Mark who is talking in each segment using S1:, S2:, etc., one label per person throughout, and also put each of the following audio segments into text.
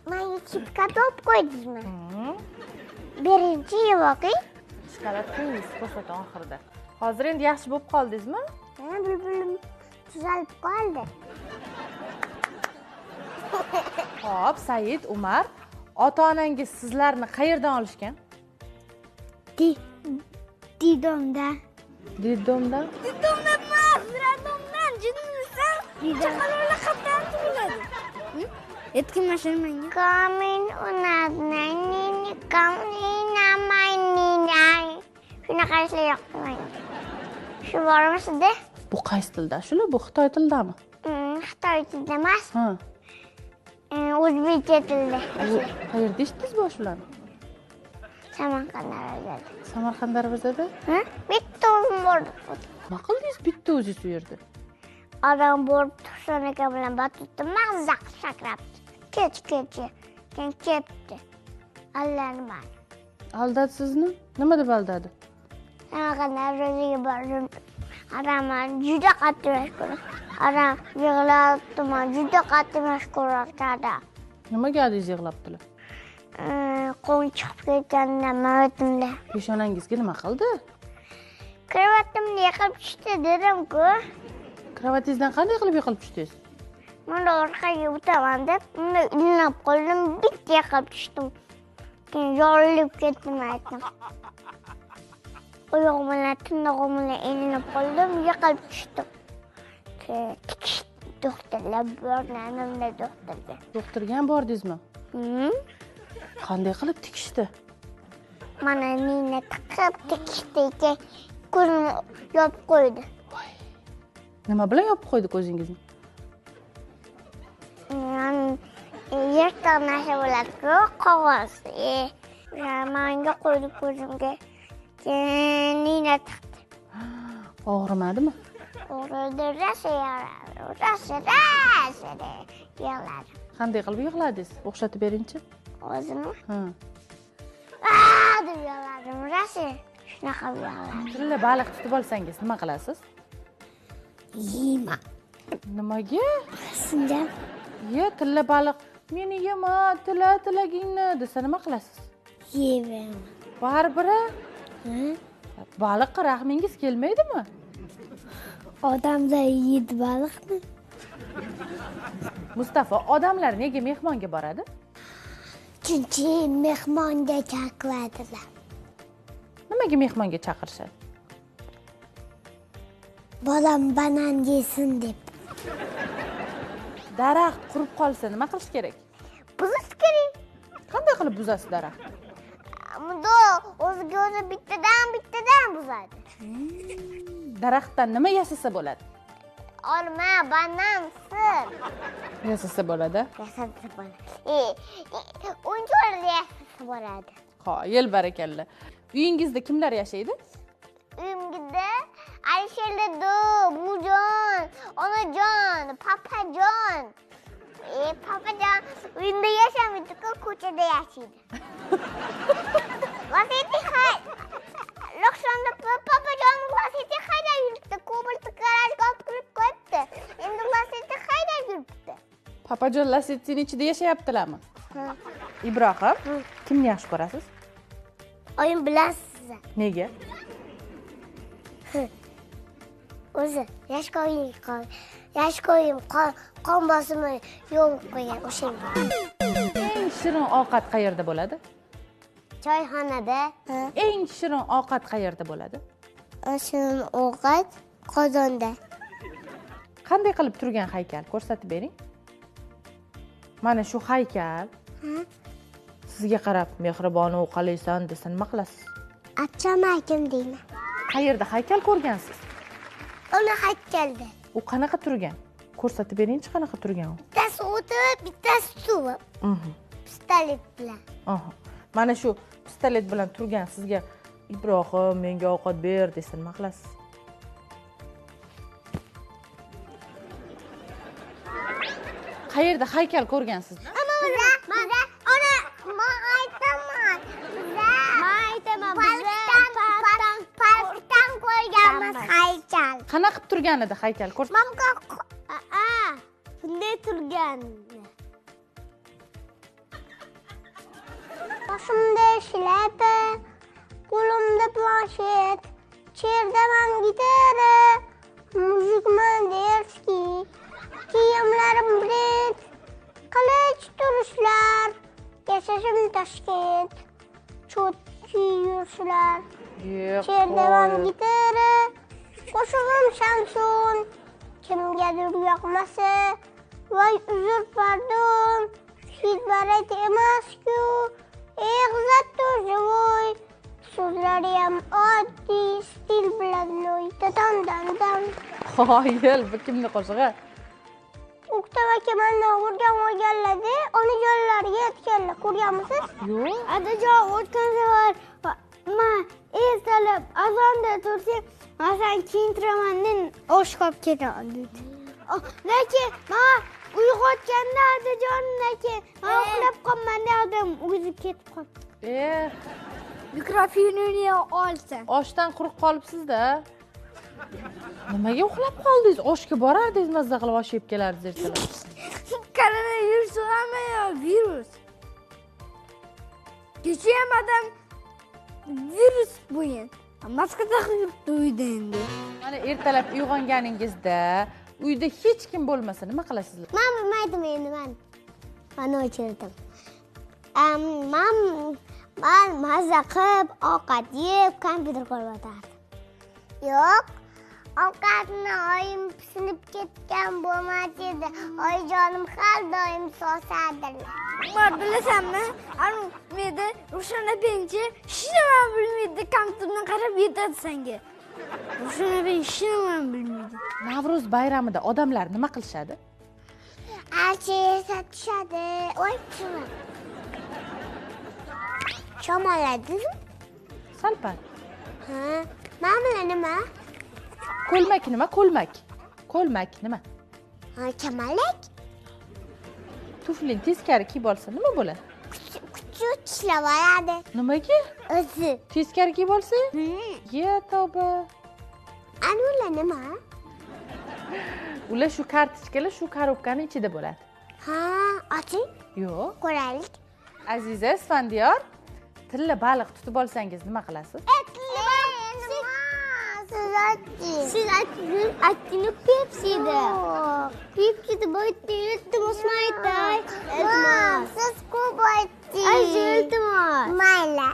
S1: Menga KitKat olib qo'ydingizmi? Birinchi yevoqing.
S2: Shokolad qo'yingiz ko'rsatuv oxirida. Hozir endi yaxshi bo'lib qoldingizmi?
S1: Ha, bulbulim tuzalib qoldi.
S2: Xo'p, Said, Umar, ota-onangiz sizlarni qayerdan olishgan?
S1: Didomda.
S2: Didomda?
S1: Didomda emas, radomdan, jinnimisan? Chaqaloqlar qayerdan tug'iladi? Yetkin mashina menga. Kamin unadnani kaminamaninay. Shunaqa ishlar yoqdi menga. Shu bormi sizda?
S2: Bu qaysi tilda? Shular bu Xitoy tilidami?
S1: Xitoy tilida emas.
S2: Ha.
S1: O'zbekcha tilida.
S2: Qayerda eshitdingiz bu shularni?
S1: Samarqand darvozada.
S2: Samarqand darvozada?
S1: Ha? Bitta o'zim bordim.
S2: Nima qildingiz bitta o'zingiz u yerda?
S1: Odam borib Tursun aka bilan batutda mazza qilib sakrabdi. Kech-kecha. Keyin ketdi. Allanmadi.
S2: Aldadi sizni? Nima deb aldadi?
S1: Samarqand darvozaga bordim. Odamlar juda qattiq mashhur. Odam yig'labdi, juda qattiq mashhur.
S2: Nimaga adingiz yig'labdilar?
S1: Qo'ng chiqib ketganidan mavatimda.
S2: Peshonangizga nima qildi?
S1: Krovatimni yiqilib tushdi dedim-ku.
S2: Krovatingizdan qanday qilib yiqilib tushdingiz?
S1: Bunda orqaga o'taman deb, bunda ilinib qoldim, bitta yiqilib tushdim. Keyin yorilib ketdim aytdim. Oyog'im bilan, tirnog'im bilan ilinib qoldim, yiqilib tushdim. Keyin tikishdi doktorlar, borganimda doktorga.
S2: Doktorga ham bordingizmi? Qanday qilib tikishdi?
S1: Mana nina tiqib tikishdi, keyin ko'zimni yopib qo'ydi.
S2: Nima bilan yopib qo'ydi ko'zingizni?
S1: Yirtiq narsa bo'ladi-ku, qog'oz. Manga qo'ydi ko'zimga. Keyin nina tiqdi.
S2: Og'rimadimi?
S1: Og'ridi, rosa yig'ladim. Rosa yig'ladim.
S2: Qanday qilib yig'ladingiz? O'xshatib beringchi.
S1: O'zimmi?
S2: Ha.
S1: Deb yig'ladim, rosa shunaqa yig'ladim.
S2: Tilla baliq tutib olsangiz nima qilasiz?
S1: Yeyman.
S2: Nimaga?
S1: Sinjam.
S2: Ye, tilla baliq meni yema, tila tilagingni desa nima qilasiz?
S1: Yeyman.
S2: Baribir? Baliqqa rahmingiz kelmaydimi?
S1: Odamlar yeydi baliqni.
S2: Mustafa, odamlar nega mehmonga boradi?
S1: Chunki mehmonga chaqiradilar.
S2: Nimaga mehmonga chaqirishadi?
S1: Bolam banan yesin deb.
S2: Daraxt qurib qolsa nima qilish kerak?
S1: Buzish kerak.
S2: Qanday qilib buzasiz daraxt?
S1: Bunda o'ziga o'zi bittadan bittadan buzadi.
S2: Daraxtdan nima yasasa bo'ladi?
S1: Olma, banan, sir.
S2: Yasasa bo'ladi?
S1: Yasasa bo'ladi. O'yinchoqlar yasasa bo'ladi.
S2: Qoyil, barakalla. Uyingizda kimlar yashaydi?
S1: Uyimda Alisher dada, buvijon, onajon, papajon. Papajon uyimda yashamaydi-ku, ko'chada yashaydi. Lacetti hay. Loqshonda papajon Lacetti haydab yuribdi, Cobaltni garajga olib kirib qo'yibdi. Endi Lacetti haydab yuribdi.
S2: Papajon Lacettining ichida yashayaptilarmi?
S1: Ha.
S2: Ibrohim, kimni yaxshi ko'rasiz?
S1: Oyim bilasiz.
S2: Nega?
S1: O'zi yosh qo'yim qon bosimi yo'q qo'ygan o'shanga.
S2: Eng shirin ovqat qayerda bo'ladi?
S1: Choyxonada.
S2: Eng shirin ovqat qayerda bo'ladi?
S1: Shirin ovqat qozonda.
S2: Qanday qilib turgan haykal? Ko'rsatib bering. Mana shu haykal. Sizga qarab mehribon o'qalaysan desa nima qilasiz?
S1: Achamaykim deyman.
S2: Qayerda haykal ko'rgansiz?
S1: Uni haykalda.
S2: U qanaqa turgan? Ko'rsatib beringchi, qanaqa turgan u?
S1: Bittasi o'tib, bittasi turib. Pistolet bilan.
S2: Mana shu pistolet bilan turgan sizga Ibrohim menga ovqat ber desa nima qilasiz? Qayerda haykal ko'rgansiz?
S1: Men aytaman. Men aytaman. Parkdan ko'rganmiz haykal.
S2: Qanaqa qilib turgan edi haykal?
S1: Mamka Bunday turgan. Boshimda shlyapa, qo'limda planshet, cherdaman gitara, muzikman derski, kiyimlarim brend, qilich turishlar, yashashim Toshkent, cho'tki yurishlar. Cherdaman gitara, qo'shig'im Shamsun, kimgadir yoqmasa, voy uzr pardon, hid barat emas-ku. Зато живой. So'zlariyam oddiy, stil bilan loy. Dan-dan-dan.
S2: Qoyil, bu kimni qo'shig'i?
S1: O'ktam aka mendan o'rganib olganlar-da, onajonlariga aytganlar. Ko'rganmisiz?
S2: Yo'q.
S1: Adajon, o'tgan safar men ertalab azonda tursam, masalan, kiyintiraman-da osh qolib ketadi. Lekin men uyg'otganda adajonimdan keyin men uxlab qolmanda adam o'zi ketib qoldi. Mikrofonini olsin.
S2: Oshdan quruq qolibsiz-da. Nimaga uxlab qoldingiz? Oshga borardingiz, mazza qilib osh yeb kelardingiz ertalab.
S1: Koronavirus hamma yo virus. Kecha ham adam virus bo'lgan. Maska taqib yuribdi uyda endi.
S2: Mana ertalab uyg'onganingizda uyda hech kim bo'lmasa nima qilasizlar?
S1: Men bilmaydim endi men. Mana o'chirdim. Men mazza qilib ovqat yeb kompyuter ko'rib o'tardim. Yo'q, ovqatni oyim pisinib ketgan bo'lmas edi. Oyijonim har doim sosardilar.
S3: Umar bilasanmi? Anu meni Rushana benchi hech nima bilmaydi, kompyuterdan qarab yetadi senga. Rushana ben hech nima bilmaydi.
S2: Navro'z bayramida odamlar nima qilishadi?
S1: Archa satishadi. Oy, nima? Shamolladimi?
S2: Sal-pal.
S1: Ha, mana nima?
S2: Ko'lmak nima? Ko'lmak. Ko'lmak nima?
S1: Ha, kamalak.
S2: Tuflini teskari kiyib olsa nima bo'ladi?
S1: Kuchi tishlab oladi.
S2: Nimaga?
S1: O'zi.
S2: Teskari kiyib olsa? Ye tavba.
S1: Ana ular nima?
S2: Ular shu kartochkalar shu korobkaning ichida bo'ladi.
S1: Ha, oching.
S2: Yo'q.
S1: Ko'raylik.
S2: Aziza Isfandiyor, tilla baliq tutib olsangiz nima qilasiz?
S1: Siz aytdingiz. Siz aytdingiz, aytdingiz Pepsi'da. Pepsi'da bu iltimos mayday. Iltimos. Siz ko'p aytdingiz. Ay, iltimos. Mayli.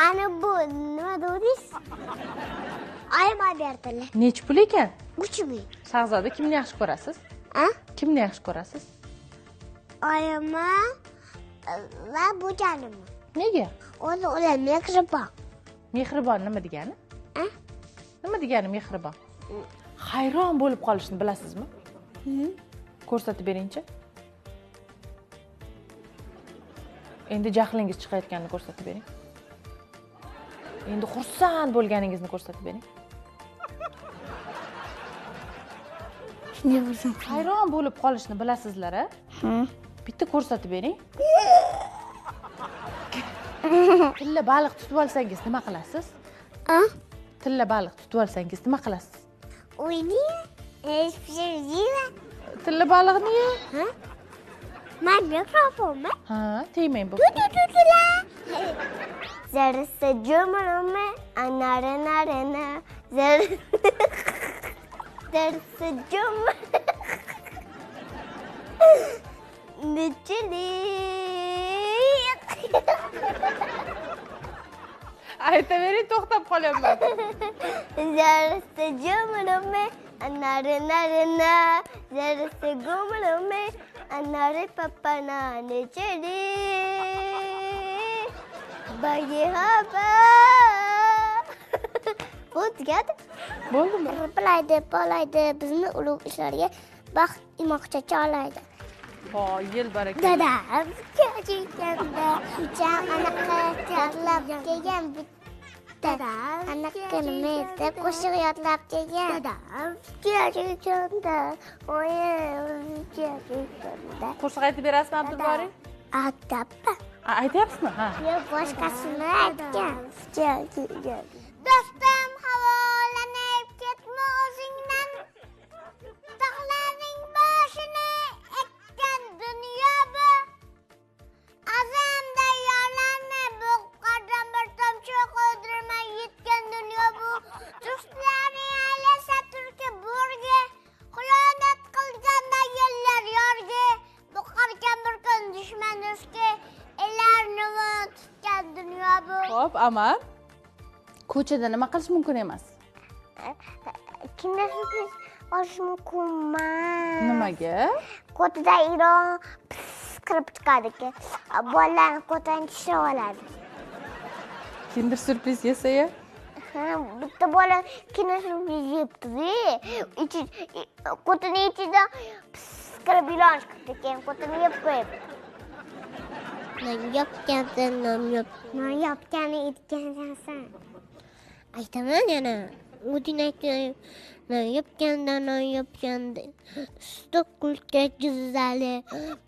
S1: Ana bu nima dedingiz? Oyim olib berdilar.
S2: Necha pul ekan?
S1: 3000.
S2: Shahzoda, kimni yaxshi ko'rasiz?
S1: A?
S2: Kimni yaxshi ko'rasiz?
S1: Oyimni va bujanimni.
S2: Nega?
S1: O'zi ular mehribon.
S2: Mehribon nima degani?
S1: A?
S2: Nima degani mehribon? Hayron bo'lib qolishni bilasizmi? Ko'rsatib beringchi. Endi jahlingiz chiqayotganini ko'rsatib bering. Endi xursand bo'lganingizni ko'rsatib bering.
S3: Shunday bo'lsin.
S2: Hayron bo'lib qolishni bilasizlar, a? Bitta ko'rsatib bering. Tilla baliq tutib olsangiz nima qilasiz?
S1: A?
S2: Tilla baliq tutib olsangiz nima qilasiz?
S1: O'ynayman, hech bir yeyman.
S2: Tilla baliqni ye.
S1: Ha? Men mikrofonmi?
S2: Ha, tegmang bu.
S1: Zarisi jo'murumi, anari narina, zarisi jo'mur. Nechilik.
S2: Aytavering, to'xtab qolyapman.
S1: Zarisi jo'murumi, anari narina, zarisi go'murumi, anari papana nechilik. Bag'ihaba. Bu tugadi.
S2: Bo'ldimi?
S1: Bilaydi, bolaydi, bizni ulug' ishlarga baxt imoqcha cholaydi.
S2: Qoyil baraka.
S1: Dadam kechikanda anaqa yodlab kelgan bitta. Anaqa nima edi? Qo'shiq yodlab kelgan. Dadam kechikanda oyim kechikanda.
S2: Qo'shiq aytib berasizmi, Abdulboriy?
S1: Aytyapman.
S2: Aytyapsizmi? Ha.
S1: Yo'q, boshqasini aytgan. Do'stim, havolanib ketma o'zingdan. Tog'larning boshini
S2: Xo'p, Aman. Ko'chada nima qilish mumkin emas?
S1: Kinder syurpriz olish mumkin emas.
S2: Nimaga?
S1: Ko'chada ilon pis qilib chiqadi ekan. Bolalarni ko'tani tishlab oladi.
S2: Kinder syurpriz yesa-ya?
S1: Ha, bitta bola kinder syurpriz yebdi-da. Ichi qutini ichidan pis qilib ilon chiqibdi keyin qutini yeb qo'yibdi.
S4: Non yopgansan, non yop.
S1: Non yopgani etgansan.
S4: Aytaman yana. O'zing aytgan non yopganda, non yopganda. Suti kulcha güzeli.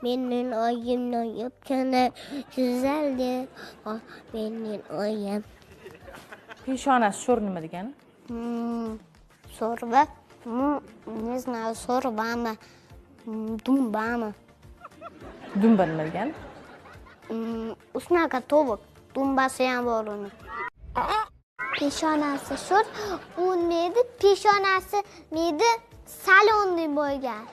S4: Mening oyim non yopganda güzeldi. Oh, mening oyim.
S2: Peshonasi sho'r nima degani?
S1: Sho'rva. Не знаю, sho'rvami, dumbami.
S2: Dumba nima degani?
S1: Usnaqa tovuq, dumbasi ham bor uni. Peshonasi sho'r, u nima edi? Peshonasi nima edi? Salonli bo'lgan.